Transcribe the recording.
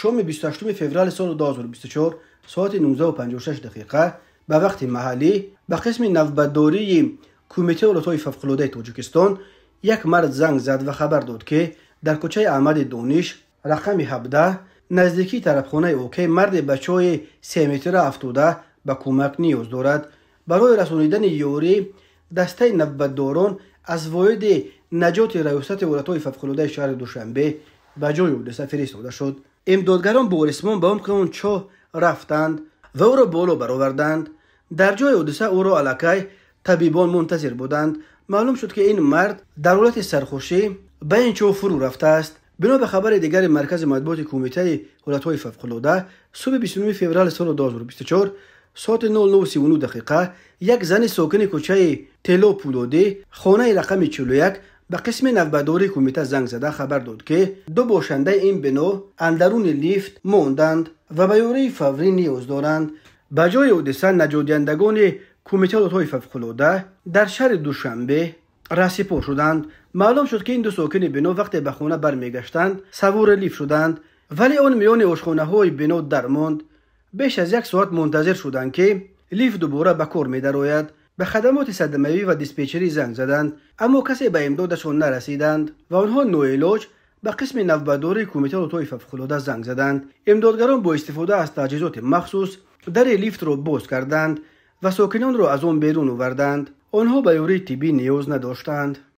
Шоми 28 феврали соли 2024 соати 19:56 ба вақти маҳаллӣ ба қисми навбатдории Кумитаи ҳолатҳои фавқулодаи Тоҷикистон як мард занг зад ва хабар дод, ки дар кӯчаи Аҳмади Дониш рақами 17 наздикии тарабхонаи Окей марде ба чоҳи 3 метра афтода ба кӯмак ниёз дорад. Барои расонидани ёрӣ дастаи навбатдорон аз воҳиди наҷоти Раёсати ҳолатҳои фавқулодаи шаҳри Душанбе ба ҷои ҳодиса фиристода шуд. Имдодгарон бо ресмон ба умқи он чоҳ рафтанд ва ӯро боло бароварданд. Дар ҷои ҳодиса ӯро аллакай табибон мунтазир буданд. Маълум шуд, ки ин мард дар ҳолати сархушӣ ба ин чоҳ фурӯ рафтааст. Бино ба хабари дигари маркази матбуоти Кумитаи ҳолатҳои фавқулода, субҳи 29 феврали соли 2024 соати 00:39 як зани сокини кӯчаи Тело Пулодӣ, хонаи рақами 41, ба қисми навбатдории кумита занг зада хабар дод, ки ду бошандаи ин бино андаруни лифт монданд ва ба ёрии фаврӣ ниёз доранд. Ба ҷои ҳодиса наҷотдиҳандагони Кумитаи ҳолатҳои фавқулода дар шаҳри Душанбе раҳсипор шуданд. Маълум шуд, ки ин ду сокини бино вақте ба хона бармегаштанд, савори лифт шуданд, вале он миёни ошхонаҳои бино дармонд. Беш аз як соат мунтазир шуданд, ки лифт дубора ба кор медарояд. Ба хадамоти садамавӣ ва диспетчерӣ занг заданд, аммо касе ба имдодашон нарасиданд ва онҳо ноилоҷ ба қисми навбатдории Кумитаи ҳолатҳои фавқулода занг заданд. Имдодгарон бо истифода аз таҷҳизоти махсус дари лифтро боз карданд ва сокинонро аз он берун оварданд. Онҳо ба ёрии тиббӣ ниёз надоштанд.